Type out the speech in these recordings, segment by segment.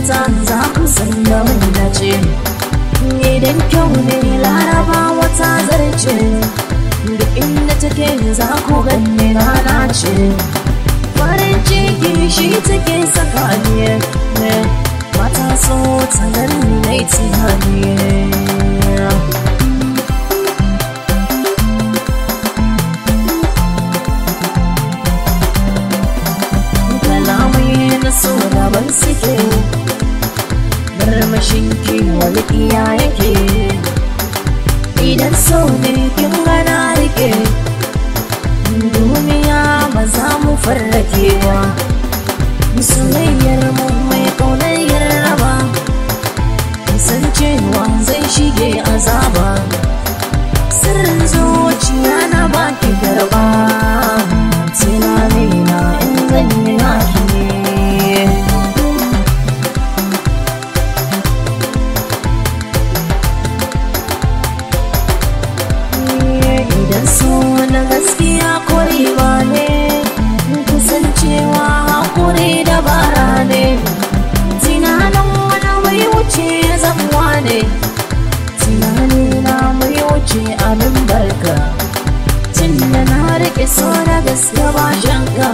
ta za ku san da mun dace. Idan kyau ne Laraba wata zarce, duk inda take za ku ganni na nace. Farin ciki shi take saka ni, mata so ta ganni nai tunani. Kalamai na so daban suke, murmushin ki walƙiya yake. Idan so ne kin gana rike, duniya ba za mu farrake ba. Soyayyar mu mai ƙaunar raba, san cewa zai shige azaba. Sirrin zuciya na baki karba, tunani na in zan yi naki ne. Idan so na gaskiya korewa ne, kusancewa hakuri dabara ne. Tunanin wani mai wuce zamuwa ne, tunani na mai wuce abin barka. Tunda na rike so na gaske ba shanka,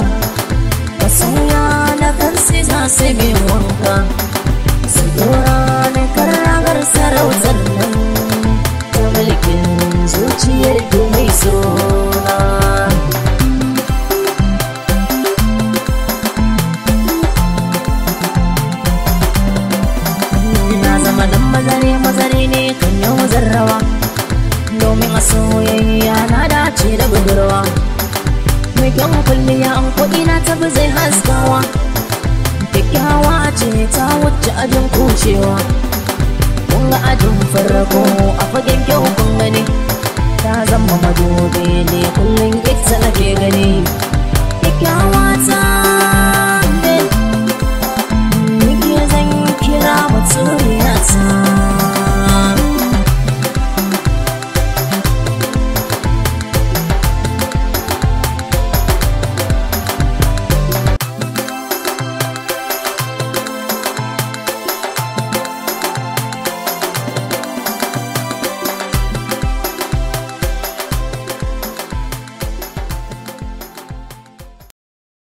masoya na kansu za su min wanka. Su dora ni karagar sarautar nan ta mulkin zuciyar ki mai sona. Na zama dan mazare mazare ne kan yau zarrawa, domin a soyayya na dace da budurwa. Mai kyan kulliya an kuɗi na tafi zai haskawa, kyakkyawa ce ta wuce ajin kushewa. Kun ga ajin farko a fagen kyau kun gani, ta zama madubi ne kullum ita nake gani.